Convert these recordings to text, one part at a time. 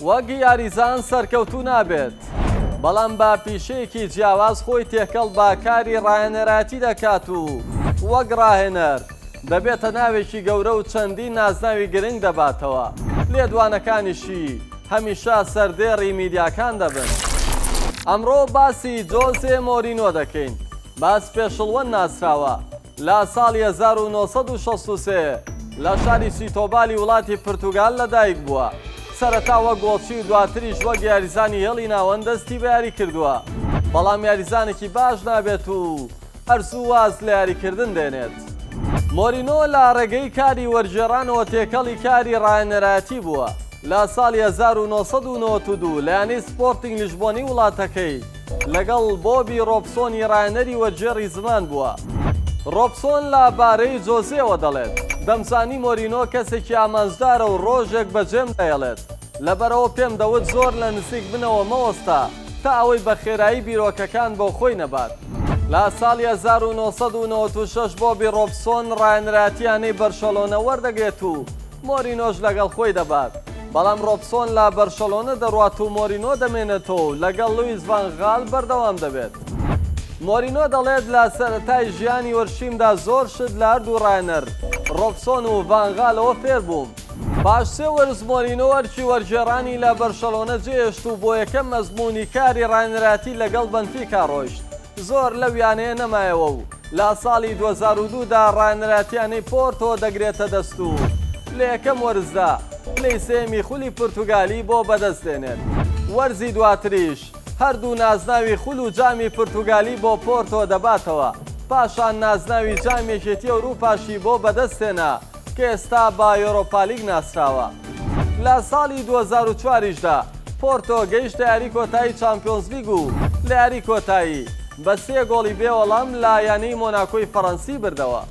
وەک یاریزان سەرکەوتوو نابێت، بەڵام بە پیشەیەکی جیاواز خۆی تێکەڵ بە کاری ڕاهێنەرایەتی دەکات و وەک ڕاهێنەر دەبێتە ناوێکی گەورە و چەندین نازناوی گرنگ دەباتەوە، لێدوانەکانیشی هەمیشە سەردێڕی میدیاکان دەبن. ئەمڕۆ باسی جۆزێ مۆرینۆ دەکەین، بە Special One ناسراوە، لە ساڵی 1963 لە شاری سیتۆبالی وڵاتی پرتوگال لەدایک بووە. سەرەتا وەک گۆڵچی و دواتریش وەک یاریزانی هێڵی ناوەند دەستی بە یاری کردووە، بەڵام یاریزانێکی باش نابێت و هەر زوو واز لە یاریکردن دێنێت. مۆرینۆ لە ڕێگەی کاری وەرگێڕانەوە تێکەڵی کاری ڕاهێنەرایەتی بووە. لە ساڵی 1992 لە یانەی سپۆرتینگ لیشبۆنی وڵاتەکەی لەگەڵ بۆبی ڕۆبسۆنی ڕاهێنەری وەرگێڕی زمان بووە. ڕۆبسۆن لە بارەی جۆزێوە دەڵێت، دەمزانی مۆرینۆ کەسێکی ئامانجدارە و ڕۆژێک بەجێم دەهێڵێت، لەبەرئەوە پێم دەوت زۆر لە نزیک منەوە مەوەستە تا ئەوەی بە خێرایی بیرۆکەکان بۆ خۆی نەبات. لە ساڵی 1996 بۆبی ڕۆبسۆن ڕاهێنەرایەتی یانەی بەرشەلۆنە وەردەگرێت و مۆرینۆش لەگەڵ خۆی دەبات، بەڵام ڕۆبسۆن لە بەرشەلۆنە دەڕوات و مۆرینۆ دەمێنێتەوە و لەگەڵ لویس ڤان غال بەردەوام دەبێت. مۆرینۆ دەڵێت لە سەرەتای ژیانی وەرزشیمدا زۆر شت لە هەردوو ڕاهێنەر ڕۆبسۆن و ڤان غالەوە فێربووم. پاش سێ وەرز مۆرینۆ ئەرکی وەرگێڕانی لە بەرشەلۆنە جێهێشت و بۆ یەکەم ئەزموونی کاری ڕاهێنەرایەتی لەگەڵ بەنفیکا ڕۆیشت. زۆر لەو یانەیە نەمایەوە و لە ساڵی 2002 دا ڕاهێنەرایەتی یانەی پۆرتۆ دەگرێتە دەست و لە یەکەم وەرزدا پلەی سێیەمی خولی پورتوگالی بۆ بەدەست دێنێت. وەرزی دواتریش هەردوو نازناوی خول و جامی پورتوگالی بۆ پۆرتۆ دەباتەوە، پاشان نازناوی جامی یەکێتی ئەوروپاشی بۆ بەدەستهێنا کە ئێستا بە یۆرۆپالیگ ناسراوە. لە ساڵی 2004 یشدا پۆرتۆ گەیشتە یاری کۆتایی چامپیۆنزلیگ و لە یاری کۆتایی بە سێ گۆڵی بێ وەڵام لە یانەی مۆناکۆی فەڕەنسی بردەوە.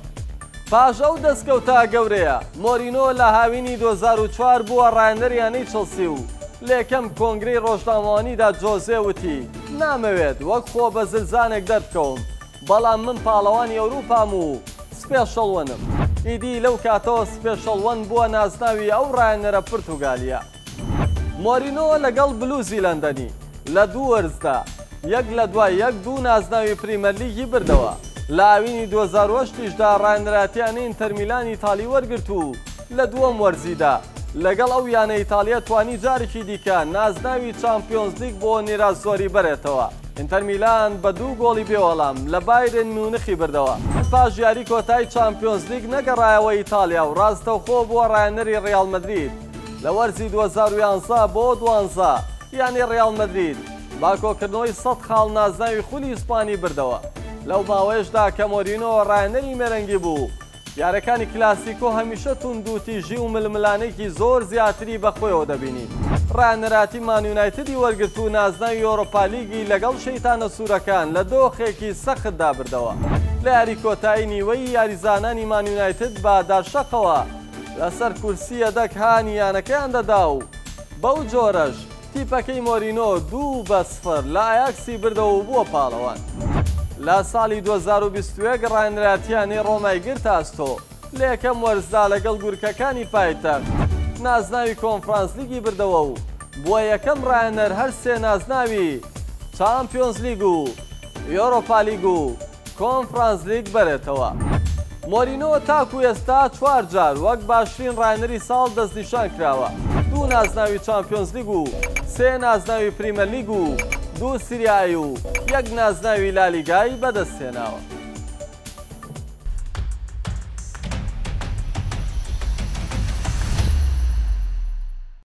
پاش ئەو دەستکەوتە گەورەیە، مۆرینۆ لە هاوینی 2004 بووە ڕاهێنەری یانەی چڵسی و لە یەکەم کۆنگرەی ڕۆژنامەوانیدا جۆزێ وتی، نامەوێت وەک خۆ بەزلزانێک دەربکەوم، بەڵام من پاڵەوانی ئەوروپام و Special One م. ئیدی لەو کاتەوە Special One بووە نازناوی ئەو ڕاهێنەرە پورتوگالییە. مۆرینۆ لەگەڵ بلوزی لەندەنی لە دوو وەرزدا یەک لە دوای یەک دوو نازناوی پریمەرلیگی بردەوە، لە هاوینی 2008 یشدا ڕاهێنەرایەتی یانەی ئینتەرمیلانی ئیتاڵی وەرگرت و لە دووەم وەرزیدا لەگەڵ ئەو یانە ئیتاڵییە توانی جارێکی دیکە نازناوی چامپیۆنزلیگ بۆ نیرازۆری بەرێتەوە. ئینتەر میلان بە دوو گۆڵی بێوەڵام لە بایرن میونخی بردەوە. پاش یاری کۆتایی چامپیۆنزلیگ نەگەڕایەوە ئیتاڵیا و ڕاستەوخۆ بووە ڕاهێنەری ڕیاڵ مەدرید. لە وەرزی 2011 بۆ دوانزە یانەی ڕیاڵ مەدرید بە کۆکردنەوەی 100 خاڵ نازناوی خولی ئیسپانی بردەوە. لەو ماوەیەشدا کە مۆرینۆ ڕاهێنەری مێرەنگی بوو، یاریەکانی کلاسیکۆ هەمیشە توندوتیژی و ململانێکی زۆر زیاتری بەخۆیەوە دەبینی. ڕاهێنەراتی مان یونایتدی وەرگرت و نازناوی یۆرۆپالیگی لەگەڵ شەیتانە سوورەکان لە دۆخێکی سەختدا بردەوە. لە یاری کۆتایی نیوەی یاریزانانی مان یونایتد بە دارشەقەوە لەسەر کورسی یەدەک هانی یانەکەیان دەدا و بەو جۆرەش تیپەکەی مۆرینۆ 2-0 لە ئایاکسی بردەوە و بووە پاڵەوان. لە ساڵی 2021 ڕاهێنەرایەتی یانەی ڕۆمای گرتە ئەستۆ، لە یەکەم وەرزدا لەگەڵ گورکەکانی پایتەخت نازناوی کۆنفرانسلیگی بردەوە و بووە یەکەم ڕاهێنەر هەر سێ نازناوی چامپیۆنزلیگ و یۆرۆپالیگ و کۆنفرانسلیگ بەرێتەوە. مۆرینۆ تاکو ئێستا چوار جار وەک باشترین ڕاهێنەری ساڵ دەستنیشان کراوە، دوو نازناوی چامپیۆنزلیگ و سێ نازناوی پریمەرلیگ و دوو سیریا ئەی و یەک نازناوی لالیگای بەدەستهێناوە.